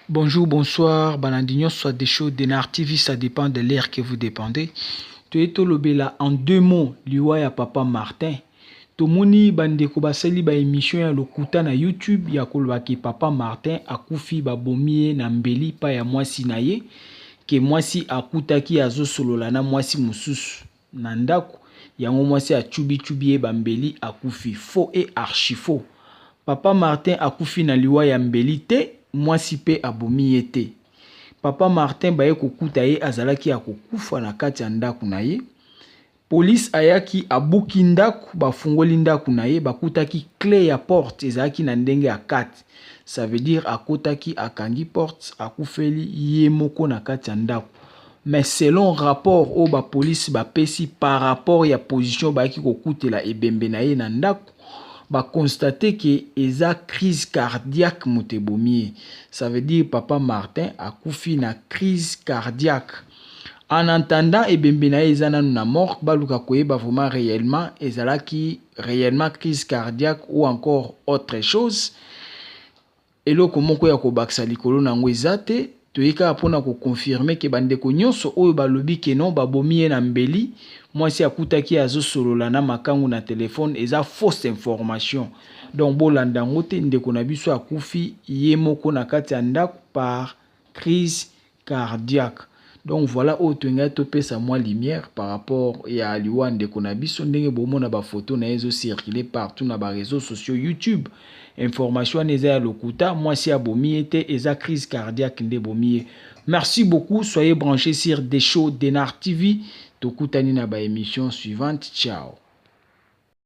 Bonjour, bonsoir, balandi nyonso ya Desho Denar TV, ça dépend de l'heure que vous dépendez. Toye tolobela en deux mots liwa ya papa Martin. Tomoni bandeko basali ba émission ya lokuta na YouTube ya koloba ke papa Martin akufi, babomi ye na mbeli pa ya mwasi na ye, ke mwasi akutaki azosolola na mwasi mosusu na ndako yango, mwasi acubi-cubi ye bambeli, akufi. Faux et archi faux. Papa Martin akufi na liwa ya mbeli te, mwasi mpe abomi ye te. Papa Martin, baye kokuta ye azalaki ya kokufa na kati ya ndako na ye. Polise ayaki, abuki ndako, bafungoli ndako na ye, bakutaki clé ya porte ezalaki na ndenge ya kati. Ça veut dire akotaki, akangi porte, akufeli ye moko na kati ya ndako. Mais selon rapport oyo bapolisi bapesi par rapport ya position bayaki kokutela ebembe na ye na ndako, baconstater ke eza crise cardiaque moto ebomi ye. Ça veut dire papa Martin akufi na crise cardiaque. En attendant, ebembe na ye eza nanu na morgue, baluka koyeba vraiment réellement ezalaki réellement crise cardiaque ou encore autre chose. Eloko moko ya kobakisa likolo na yango eza te. Toye kaka mpona koconfirmer ke bandeko nyonso oyo balobi ke non, babomi ye na mbeli, mwasi akutaki azosolola na makangu na telefone, eza fausse information. Donc bolanda yango te. Ndeko na biso akufi ye moko na kati ya ndako par crise cardiaque. Donc voilà oyo tolingai topesa mwa lumière par rapport ya liwa ndeko na biso. Ndenge bomona bafoto na ye ezocircule partout na baréseaux sociaux, YouTube, information wana eza ya lokuta. Mwasi abomi ye te, eza crise cardiaque nde ebomi ye. Merci beaucoup, soyez branchés sur Desho Denar TV. Tokutani na baémission suivante. Ciao.